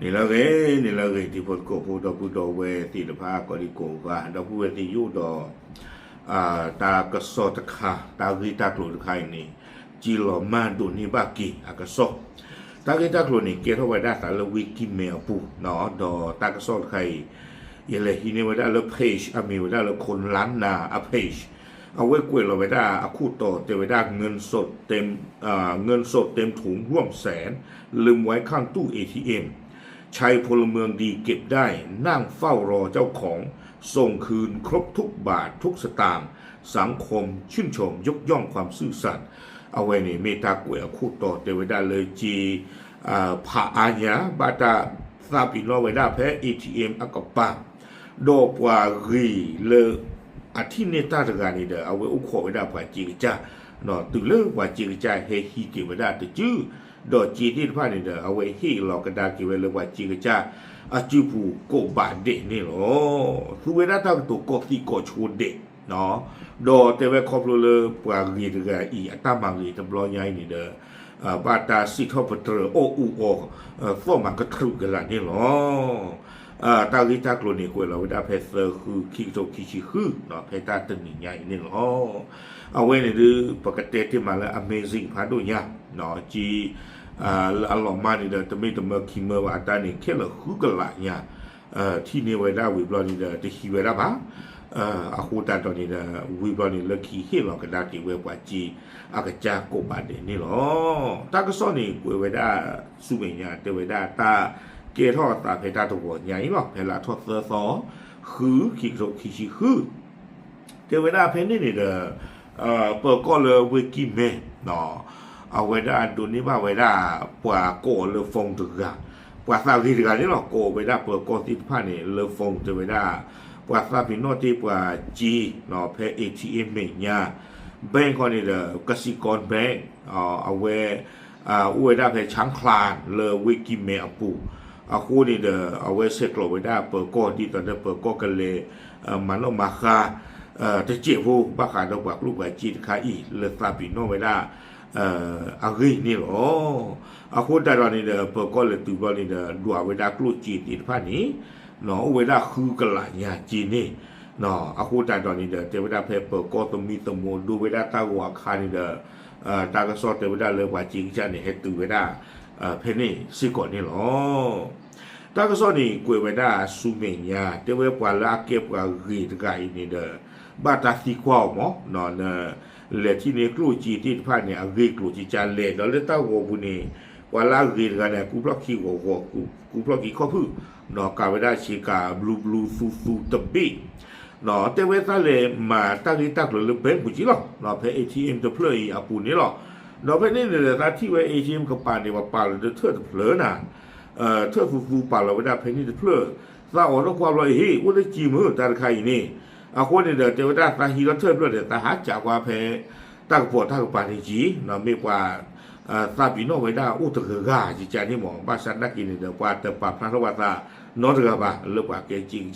န့ၣ်လၢအဂ့ၤ, န့ၣ်လၢအဂ့ၤ တံၤဖိသကိးဖိ ဒီပုၢ်ဒီဝဲၢ်သ့ၣ်တဖၣ် ကိးဒံကိးဂၤ ဒီပုၢ်ဝဲၢ်သ့ၣ်ယိၣ်ဒီး တၢ်ကစီၣ်တခါ တၢ်ဂ့ၢ်တၢ်ကျိၤတခါအံၤန့ၣ် က့ၤလီၤမၢ်ဒိးန့ၢ်ဘၣ်က့ၤအကစီၣ်, တၢ်ဂ့ၢ်တၢ်ကျိၤန့ၣ် ကဲထီၣ်ဝဲဒၣ်သးလၢဝ့ၢ်ကံၢ်မဲအပူၤ, ဒီးတၢ်ကစီၣ်တခါအံၤ ယလဲၤဟံးန့ၢ်ဝဲဒၣ်လၢ page အမ့ၢ်ဝဲဒၣ်လၢ คนล้านนา အ page အဝဲကွဲးလီၤဝဲဒၣ်အခိၣ်တီတဲဝဲဒၣ် เงินสดเต็ม เอ่อ เงินสดเต็มถุงร่วมแสน ลืมไว้ข้างตู้เอทีเอ็ม ใช้พลเมืองดีเก็บได้ นั่งเฝ้ารอเจ้าของ ส่งคืนครบทุกบาททุกสตางค์ สังคมชื่นชมยกย่องความซื่อสัตย์ အဝဲန့ၣ်မ့ၢ်တၢ်ကွဲးအခိၣ်တီတဲဝဲဒၣ်လၢက့ ဖးအါညါ ဘၣ်တၢ်သးပ့ၤနီၣ်ဝဲဒၣ်ဖဲ เอทีเอ็ม အကပၤ ဒီးပှၤဂ့ၤလၢအထံၣ်န့ၢ်တၢ်တဂၤန့ၣ်ဒီး အဝဲအိၣ်ခိးဝဲဒၣ်ပှၤစ့ကစၢ်, တုၤလၢပှၤစ့ကစၢ်ဟဲဟံးက့ၤဝဲဒၣ်တစု, ဒီးစ့သ့ၣ်တဖၣ်န့ၣ်ဒီး အဝဲဟ့ၣ်လီၤကဒါက့ၤဝဲလၢပှၤစ့ကစၢ်အစုပူၤကိးဘးဒဲးန့ၣ်လီၤ. သူဝဲဒၣ်တၢ်ကတိၤကိးသံၣ်ကိးဆိဒဲး ဒီးတဲဝဲခီဖျိလၢပှၤဂ့ၤတဂၤအံၤအတၢ်မၤဂ့ၤတဘျီညါအံၤန့ၣ်ဒီး ဘၣ်တၢ်စံးထီၣ်ပတြၢၤအီၣ်အူအီၤ သီၣ်မၤကတြူးကလာ်န့ၣ်လီၤ. တၢ်ဂ့ၢ်တၢ်ကျိၤန့ၣ် ကွဲးလီၤဝဲဒၣ်ဖဲသၢဃု ခံကထိခံဆံဃု ဖဲတၢ်တနံၤညါအံၤန့ၣ်လီၤ. အဝဲန့ၣ်ဒုး ပကတဲတ့ၢ်မးလၢ amazing ဖးဒိၣ်ညါ က့ လၢအလီၤမၢ်န့ၣ်ဒီး တမ့ၢ်တမၢခံမၢဘၣ် အတၢ်န့ၣ်ခဲလၢာ်ဃုကလးညါ ထံၣ်န့ၢ်ဝဲဒၣ်ဝံၤဘျီန့ၣ်ဒီး တဟံးဝဲဒၣ်ဘၣ်. အဃိသတးဒီးန့ၣ်ဒီး ဝံၤဘျီန့ၣ် လၢခံဟ့ၣ်လီၤကဒါက့ၤဝဲပှၤစ့အကစၢ်ကိးဘးဒဲးန့ၣ်လီၤ. တၢ်ကစီၣ်န့ၣ် ကွဲးဝဲဒၣ်ဆူမဲာ်ညါ တဲဝဲဒၣ်တၢ်ကဲထီၣ်အသးဖဲတၢ်တဂီၤညါအံၤလီၤ. ဖဲလါထီၣ်သၢသီ ဃု ခံကထိခံဆံဃု တဲဝဲဒၣ်ဖဲန့ၣ်န့ၣ်ဒီး ပၢၤကီၢ်လၢဝ့ၢ်ကံၢ်မဲ အဝဲဒၣ်ဒိးန့ၢ်ဘၣ်ဝဲဒၣ် ပှၤကိးအီၤလၢ phone တဂၤ, ပှၤသးဂ့ၤတဂၤန့ၣ်လီၤ. ကိးဝဲဒၣ်ပၢၤကီၢ်သ့ၣ်တဖၣ်န့ၣ် လၢ phone တဲဝဲဒၣ် ပှၤသးပ့ၤနီၣ်တ့ၢ်ပှၤစ့ ဖဲ เอทีเอ็ม မဲာ်ညါ bank ခီန့ၣ်ဒီး กสิกร bank အဝဲ အိၣ်ဝဲဒၣ်ဖဲ ช้างคลาน လၢဝ့ၢ်ကံၢ်မဲအပူၤ, အဃိန့ၣ်ဒီး အဝဲဆဲးကျိးဝဲဒၣ်ပၢၤကီၢ် ဒ်သိးဒီးပၢၤကီၢ်ကလဲၤ မၤနီၣ်မၤဃါ တစဲးဖိ ဘၣ်ဃးဒီးပှၤကျိၣ်ပှၤစ့တခါအံၤ လၢသးပ့ၤနီၣ်ဝဲဒၣ် အဂ့ၢ်န့ၣ်လီၤ. အဃိသတးဒီးန့ၣ်ဒီး ပၢၤကီၢ်လဲၤတုၤဘျီန့ၣ်ဒီး ဒွးဝဲဒၣ်ကျိၣ်စ့သ့ၣ်တဖၣ်န့ၣ် အိၣ်ဝဲဒၣ်ဃုကလးညါက့န့ၣ် အဃိသတးဒီးန့ၣ်ဒီး တဲဝဲဒၣ်ဖဲပၢၤကီၢ်သမံသမိးဒိဝဲဒၣ်တၢ်ဂီၤအခါန့ၣ်ဒီး တၢ်ကစီၣ်တဲဝဲဒၣ်လၢပှၤစ့ကစၢ်န့ၣ် ဟဲတုၤဝဲဒၣ် ဖဲန့ၣ်စ့ၢ်ကီးန့ၣ်လီၤ. တၢ်ကစီၣ်န့ၣ် ကွဲးဝဲဒၣ်ဆူမဲာ်ညါ တဲဝဲပှၤလၢအကဲပှၤဂ့ၤတဂၤအံၤန့ၣ်ဒီး ဘၣ်တၢ်သံကွၢ်အီၤမး လဲၤထံၣ်န့ၢ်ကျိၣ်စ့သ့ၣ်တဖၣ်န့ၣ် အဂ့ၢ်ကျိၤကကၢ်လဲၣ် ဒီးလၢတၢ်ဂီၤပူၤန့ၣ် ပှၤလၢအဂ့ၤတဂၤန့ၣ် ကူဖျီၣ်ခံဂီၤဂီၤ ကူဖျီၣ်ခံခီၣ်ဖုၣ် ဒီးကးဝဲဒၣ်ဆ့ကၤဘျူဘျူသူသူတဘ့ၣ် တဲဝဲသးလဲၤမၤတၢ်ဂ့ၢ်တၢ်ကျိၤလၢ bank ပူၤက့လီၤ. ဖဲ เอทีเอ็ม တဖျၢၣ်အံၤအပူၤန့ၣ်လီၤ. ဒီးဖဲန့ၣ်န့ၣ်ဒီး သးထံၣ်ဝဲ เอทีเอ็ม ကပၤန့ၣ် ပှၤပာ်လီၤဒီးထၢၣ်တဖျၢၣ်နၤ ထၢၣ်သူသူပာ်လီၤဝဲဒၣ်ဖဲန့ၣ်တဖျၢၣ်, သးအိးထီၣ်ကွၢ်ဘျီအံၤ ဟ့ၣ် အိၣ်လၢက့မုၢ်တၢ်တခါအံၤန့ၣ်, အဃိန့ၣ်ဒီး တဲဝဲဒၣ်သးဟံးထီၣ်ထၢၣ်ဖျၢၣ်ဒီး သးဟးကးကွၢ်ဖဲ တၢ်ကပီၤတၢ်ကပၤန့ၣ်က့ၤ, မ့ၢ်ပှၤ သးပ့ၤနီၣ်ဝဲဒၣ်အိၣ်တဂၤဂၤကကန့ၣ်မး, ဘၣ်ဆၣ်နာ်က့န့ၣ်ဒီး ပှၤတပာ်ဖျါထီၣ်ဘၣ်သးနီတဂၤဘၣ် လၢပှၤကဲစ့ကစၢ်,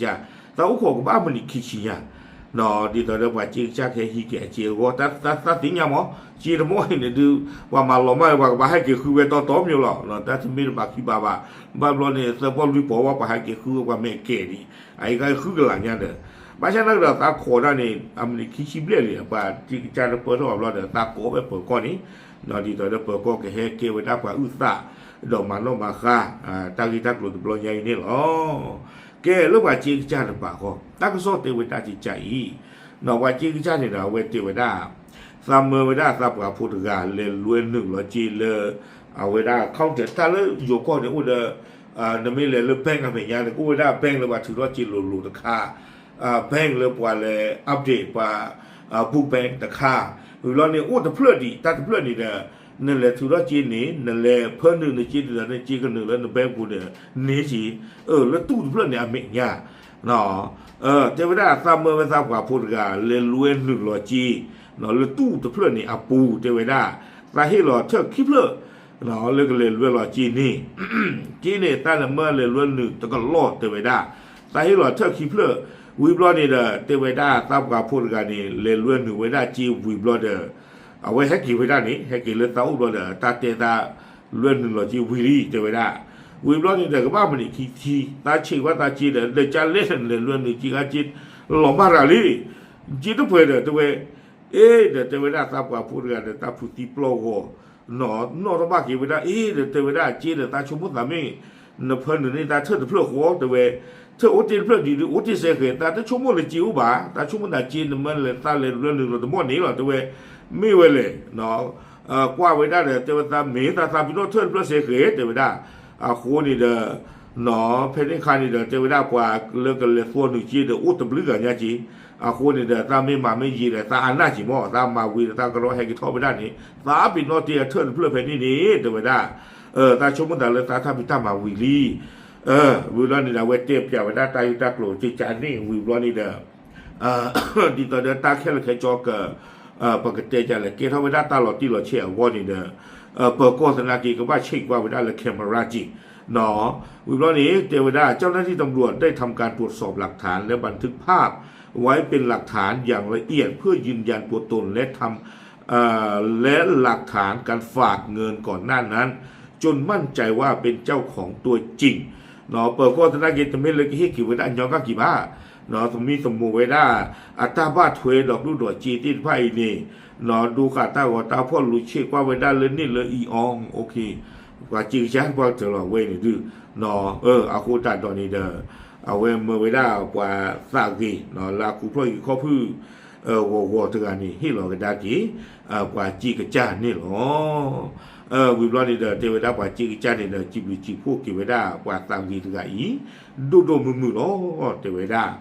သးအိၣ်ခိးကဘၣ်မံးနံးခံဆံညါ ဒ်သိးဒီးပှၤစ့ကစၢ်ကဟဲဟံးက့ၤအစ့အဂီၢ်, သးသ့ၣ်ညါမး, စ့တမီၢ်အံၤန့ၣ်ဒုး ပှၤမၤလီၤမၢ် ပှၤကဘၣ်ဟဲက့ၤဃုဝဲတီတီမးလီၤ, တၢ်တမ့ၢ်တဘၣ်ခံဘၣ်ဘၣ်, ဘၣ်ဘျီန့ၣ် သၢပီၢ်လွံၢ်ပီၢ်ဝဲ ပှၤဟဲက့ၤဃုဝဲပှၤမဲာ်ကဲၤဒံး, အအံၤဃုကလးညါဒီး, ဘၣ်ဆၣ်နာ်က့ဒီးသးခိးဒၣ်န့ၣ် အမံးနံးခံဆံဘျဲၣ်လံ, ပှၤစ့ကစၢ်တပၢၢ်ထီၣ်ဘၣ်ဘျီဒီး သးကိးဖဲပၢၤကီၢ်န့ၣ်, ဒ်သိးဒီးပၢၤကီၢ်ကဟဲကဲဝဲဒၣ်ပှၤအုၣ်သး ဒီးမၤနီၣ်မၤဃါ တၢ်ဂ့ၢ်တၢ်ကျိၤတဘျီညါအံၤန့ၣ်လီၤ. ကဲလၢပှၤစ့ကစၢ်တပၤဃီ, တၢ်ကစီၣ်တဲဝဲဒၣ်စ့ကစၢ်အံၤ, ပှၤစ့ကစၢ်န့ၣ်ဒီး အဝဲတဲဝဲဒၣ် သးမၢဝဲဒၣ်သးပှၤဖိတဂၤ လဲၤလွဲနုာ်လီၤစ့လၢ အဝဲဒၣ် counter တၢ်လၢယိၤကီၢ်န့ၣ်အိၣ်ဒီး နမ့ၢ်လဲၤလၢ bank အမဲာ်ညါန့ၣ် ကအိၣ်ဝဲဒၣ် bank လၢပှၤထုးထီၣ်စ့လိၤလိၤတခါ, bank လၢပှၤလဲၤ update ပှၤ book bank တခါ, ဝံၤဘျီန့ၣ် အိၣ်တဖျၢၣ်ဒံး တၢ်တဖျၢၣ်န့ၣ်ဒီး နလဲၤထုးထီၣ်စ့န့ၣ် နလဲၤဖၢနုာ်နစ့ဒ်သိးနစ့ကနုာ်လၢန bank ပူၤန့ၣ် န့ၢ်က့ၤ လၢတူၢ်တဖျၢၣ်န့ၣ်အမဲာ်ညါ တဲဝဲဒၣ်သးမၢဝဲသးပှၤဖိတဂၤ လဲၤလွဲနုာ်လီၤစ့ လၢတူၢ်တဖျၢၣ်န့ၣ်အပူၤ တဲဝဲဒၣ် သးဟ့ၣ်လီၤထၢၣ်ခံဖျၢၣ် လၢကလဲၤလွဲလီၤစ့န့ၣ်, စ့န့ၣ် သးလဲၤမၢလဲၤလွဲနုာ်တကလီၢ်တဲဝဲဒၣ်, သးဟ့ၣ်လီၤထၢၣ်ခံဖျၢၣ်, ဝံၤဘျီန့ၣ်ဒီး တဲဝဲဒၣ်သးပှၤဖိတဂၤန့ၣ် လဲၤလွဲနုာ်ဝဲဒၣ်စ့ဝံၤဘျီဒီး အဝဲဟဲက့ၤဝဲဒၣ်န့ၣ် ဟဲက့ၤလၢသးအိၣ်ဘျီဒီး တၢ်တဲသး လွဲနုာ်လီၤစ့ဝံၤလံ တဲဝဲဒၣ် ဝံၤဘျီန့ၣ်ဒီး ကဘၣ်မနုၤခံထံ သးဆံးဝဲသးစ့ဒီး ဒီးကလဲၤလဲၤလွဲနုာ်က့ဂၤက့ လီၤမၢ်ရၤလံ က့တပှဲၤဒီးတဲဝဲ အ့ဒီးတဲဝဲဒၣ်သးပှၤဖိတဂၤဒီး တၢ်ဖုးသံပျီၢ်ဂီၤ နီၢ်နီၢ်တဘၣ်က့ၤဝဲဒၣ် အ့ဒီးတဲဝဲဒၣ်က့ဒီး သးဆိကမိၣ်သးမ့ၢ် နဖၢနုာ်န့ၢ်တၢ်ထၢၣ်တဖျၢၣ်ဃီ တဲဝဲ ထၢၣ်အိၣ်တ့ၢ်တဖျၢၣ်ဒ်ဒုး အိၣ်တ့ၢ်စဲဃဲၤ တၢ်တဆိကမိၣ်လၢက့အိၣ်ဘၣ် တၢ်ဆိကမိၣ်သးက့ နမ့ၢ်လဲၤသးလဲၤလွဲနုာ်လီၤတမီၢ်န့ၣ်လီၤ တဲဝဲ မ့ၢ်ဝဲလဲၣ် ကွၢ်ဝဲဒၣ်ဒီး တဲဝဲသးမ့ၢ်သးသးပ့ၤနီၣ်ထၢၣ်တဖျၢၣ်စဲဃဲၤ တဲဝဲဒၣ် အဃိန့ၣ်ဒီး နီၢ်ဖဲန့ၣ်အခါန့ၣ်ဒီး တဲဝဲဒၣ်ပှၤလၢကလဲၤသွီနုာ်က့ဒီး အိၣ်တဘျုးဂၤညါက့ အဃိန့ၣ်ဒီး သးမ့ၢ်မၤမ့ၢ်ယံာ်ဒီး သးအနၢ်က့မီၢ် သးမၤဝံၤဒီးသးကရီဟဲက့ၤထီၣ်ဝဲဒၣ်န့ၣ် သးပ့ၤနီၣ်တ့ၢ်အထၢၣ်တဖျၢၣ်ဖဲန့ၣ်န့ၣ် တဲဝဲဒၣ် သးဆိကမိၣ်သးလၢသးတၢ်ဖံးတၢ်မၤဝံၤလံ ဝံၤဘျီန့ၣ်ဒီး အဝဲတဲပၠးဝဲဒၣ်တၢ်ဂ့ၢ်တၢ်ကျိၤ ကကန့ၣ်ဝံၤဘျီန့ၣ်ဒီး ဒ်သိးဒီးတၢ်ခဲလၢာ်ခဲဆ့က ပကတဲကလဲၣ် ကဲထီၣ်ဝဲဒၣ်တၢ်လီၤတံၢ်လီၤဆဲးအဂီၢ်န့ၣ်ဒီး ပၢၤကီၢ်သနာ်က့ ကဘၣ်ဆဲးကွၢ်ဝဲဒၣ်လၢ camera က့ ဝံၤဘျီန့ၣ် တဲဝဲဒၣ် เจ้าหน้าที่ตำรวจได้ทำการตรวจสอบหลักฐานและบันทึกภาพไว้เป็นหลักฐานอย่างละเอียดเพื่อยืนยันตัวตนและทำ และหลักฐานการฝากเงินก่อนหน้านั้นจนมั่นใจว่าเป็นเจ้าของตัวจริง ပၢၤကီၢ်သနာ်က့ တမ့ၢ်လၢကဟ့ၣ်က့ၤဝဲဒၣ်ညီကၢ်က့ၤဘၣ် သမံသမိးဝဲဒၣ် အတၢ်ဘၣ်ထွဲဒီးကျိၣ်ဒီးစ့သ့ၣ်တဖၣ်အံၤန့ၣ် ဒိဃာ်တၢ်ဂီၤတၢ်ဖီၣ်လူၤဆ့းကွၢ်ဝဲဒၣ်လၢန့ၣ်လၢအံၤအီၤ ပှၤစ့ကစၢ်ပှၤကတၢၢ်လီၤဝဲန့ၣ်ဒုး အဃိသတးဒီးန့ၣ်ဒီး အဝဲမၢဝဲဒၣ်ပှၤသးဂ့ၤ လၢအကူဖျီၣ်ဟံၣ်ခီၣ်ဖုၣ် ဂီၤဂီၤတဂၤန့ၣ် ဟ့ၣ်လီၤကဒါက့ၤ ပှၤစ့ကစၢ်န့ၣ်လီၤ. ဝံၤဘျီန့ၣ်ဒီး တဲဝဲဒၣ်ပှၤစ့ကစၢ်န့ၣ်ဒီး စံးဘျုးစံးဖှိၣ်က့ၤဝဲဒၣ်ပှၤသးဂ့ၤတဂၤအံၤ ဒိၣ်ဒိၣ်မုၢ်မုၢ်လီၤ တဲဝဲဒၣ်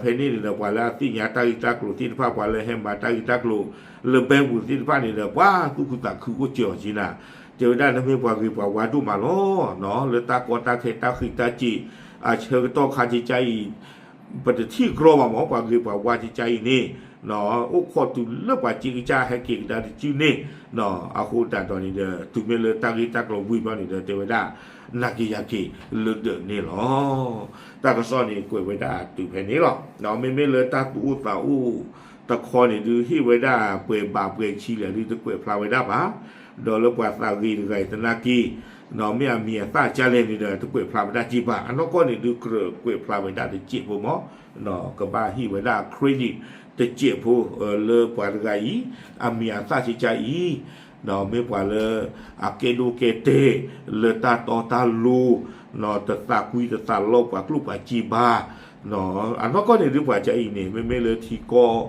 ဖဲန့ၣ်န့ၣ်ဒီး ပှၤလၢအသ့ၣ်ညါတၢ်ဂ့ၢ်တၢ်ကျိၤသ့ၣ်တဖၣ် ပှၤလၢဟဲမၤတၢ်ဂ့ၢ်တၢ်ကျိၤ လၢဘဲပူၤသ့ၣ်တဖၣ်န့ၣ်ဒီး ပှၤသူၣ်ခုသးခုအိၣ်စၢၤအီၤက့နၤ တဲဝဲဒၣ်နမ့ၢ်ပှၤဂ့ၤပှၤဝါဒိၣ်မးလီၤ လၢတၢ်ကီတၢ်ခဲတၢ်ဃံးတၢ်စ့ၤ အဆၢကတီၢ်ခါကကါအံၤ ပတထံၣ်ကြီဘၣ်မး ပှၤဂ့ၤပှၤဝါကကါအံၤန့ၣ် အိၣ်ခိးတုၤလၢပှၤစ့ကစၢ်ဟဲက့ၤကဒါတစုန့ၣ် အဃိသတးဒီးန့ၣ်ဒီး တုၤမ့ၢ်လၢတၢ်ဂ့ၢ်တၢ်ကျိၤဝံၤဘျီန့ၣ်ဒီး တဲဝဲဒၣ် နာ်က့ၤယၤက့ၤလၢဒၢးန့ၣ်လီၤ. တၢ်ကစီၣ်န့ၣ်ကွဲးဝဲဒၣ်တုၤဖဲန့ၣ်လီၤ. မ့မ့ၢ်လၢတၢ်သူၣ်အိၣ်သးအိၣ်တခီန့ၣ်ဒုး ဟ့ၣ်ဝဲဒၣ်ပှဲၤဘးပှဲၤဆံလဲၣ်ဒုး တကွဲးဖျါဝဲဒၣ်ဘၣ်. ဒီးလၢပှၤသးဂ့ၤတဂၤအံၤသနာ်က့ မ့ၢ်အမံၤအသၣ်ကလဲၣ်န့ၣ်ဒီး တကွဲးဖျါဝဲဒၣ်က့ဘၣ်. အနီၢ်ကီၢ်န့ၣ်ဒုး ကြၢးကွဲးဖျါဝဲဒၣ်တစဲးဖိမး ကဘၣ်ဟ့ၣ်ဝဲဒၣ် credit တစဲးဖိ လၢပှၤတဂၤအံၤ အမံၤအသၣ်ကကါအံၤ မ့ၢ်ပှၤလၢ အကဲဒိၣ်ကဲတဲာ် လၢတၢ်တီတၢ်လိၤ တသးကွံတသးလီပှၤကျိၣ်ပှၤစ့ဘၣ်. အနီၢ်ကီၢ်န့ၣ်ဒုးပှၤကါအံၤန့ၣ် မ့မ့ၢ်လၢထံကီၢ်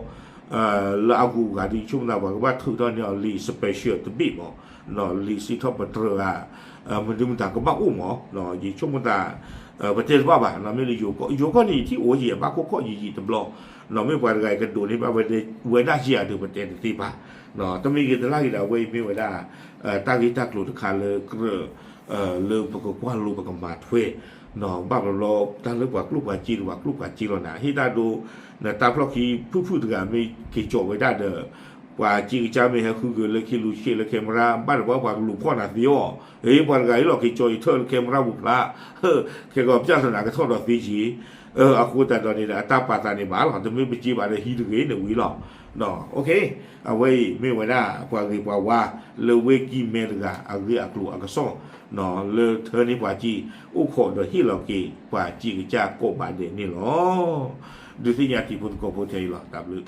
လၢအဂုၤအဂၤဒုး ယဆိကမိၣ်သးပှၤကဘၣ်ထုးထီၣ်န့ၢ်အီၤလံာ် special တဘ့ၣ်မး လံာ်စံးထီၣ်ပတြၢၤဂၤ မနုၤမတၤကဘၣ်အိၣ်မး ယဆိကမိၣ်သး ပတဲတဘၣ်ဘၣ် မ့ၢ်လၢယိၤကီၢ် ယိၤကီၢ်န့ၣ် ယထံၣ်အိၣ်ယံာ်အဘၣ်ခိၣ်ခီၣ်ယံာ်ယံာ်တဘျီ မ့ၢ်ပှၤတဂၤအံၤကဒိးန့ၢ်ဘၣ်ဝဲဒၣ်ယံာ်အဒုးပတဲတသ့ဘၣ် တမံၤဂ့ၤတလါဂ့ၤဒီး အဝဲအံၤမ့ၢ်ဝဲဒၣ် တၢ်ဂ့ၢ်တၢ်ကျိၤတခါလၢကြၢး လၢပကကွၢ်လိပကမၤထွဲ ဘၣ်ဘျီဘျီ တၢ်လၢပှၤကျိၣ်ပှၤစ့ဒီးပှၤကျိၣ်ပှၤစ့လီၤနၤ ဟ့ၣ်တၢ်ဒိ နတၢ်ဖျီၣ်ခံဖုၣ်ဖုၣ်တဂၤမ့ၢ်က့ၤကၠီးဝဲဒၣ်ဒီး ပှၤစ့ကစၢ်မ့ၢ်ဟဲဃုဂၢၤလၢခံလူၤဆ့လၢ camera ဘၣ်တဘၣ်ပှၤကလူၤဖီၣ်နၤသ့အီၤ ဟ့ၣ်ပှၤတဂၤအံၤလီၤက့ၤကၠီးအံၤထၢၣ်လၢ camera ပူၤဖျါ ခဲကီးပျၢ်သနာ်ကထီၣ်ဒီးသ့က့ၤ အဃိသတးဒီးန့ၣ်ဒီး အတၢ်ပာ်သးန့ၣ်ဘၣ်လီၤ တမ့ၢ်ပစ့ဘၣ်ဒီးဟံးတဂ့ၤန့ၣ်ဝံၤလီၤ အဝဲအံၤမ့ၢ်ဝဲဒၣ် ပှၤဂ့ၤပှၤဝါ လၢဝ့ၢ်ကံၢ်မဲတဂၤ အဂ့ၢ်အကျိၤအကစီၣ် လၢထၢန့ၢ်ပှၤစ့ အိၣ်ခိးဒီးဟ့ၣ်လီၤက့ၤ ပှၤစ့ကစၢ်ကိးဘးဒဲးန့ၣ်လီၤ. ဒုးသ့ၣ်ညါတံၤဖိသကိးဖိထဲအံၤလီၤ တၢ်ဘျုး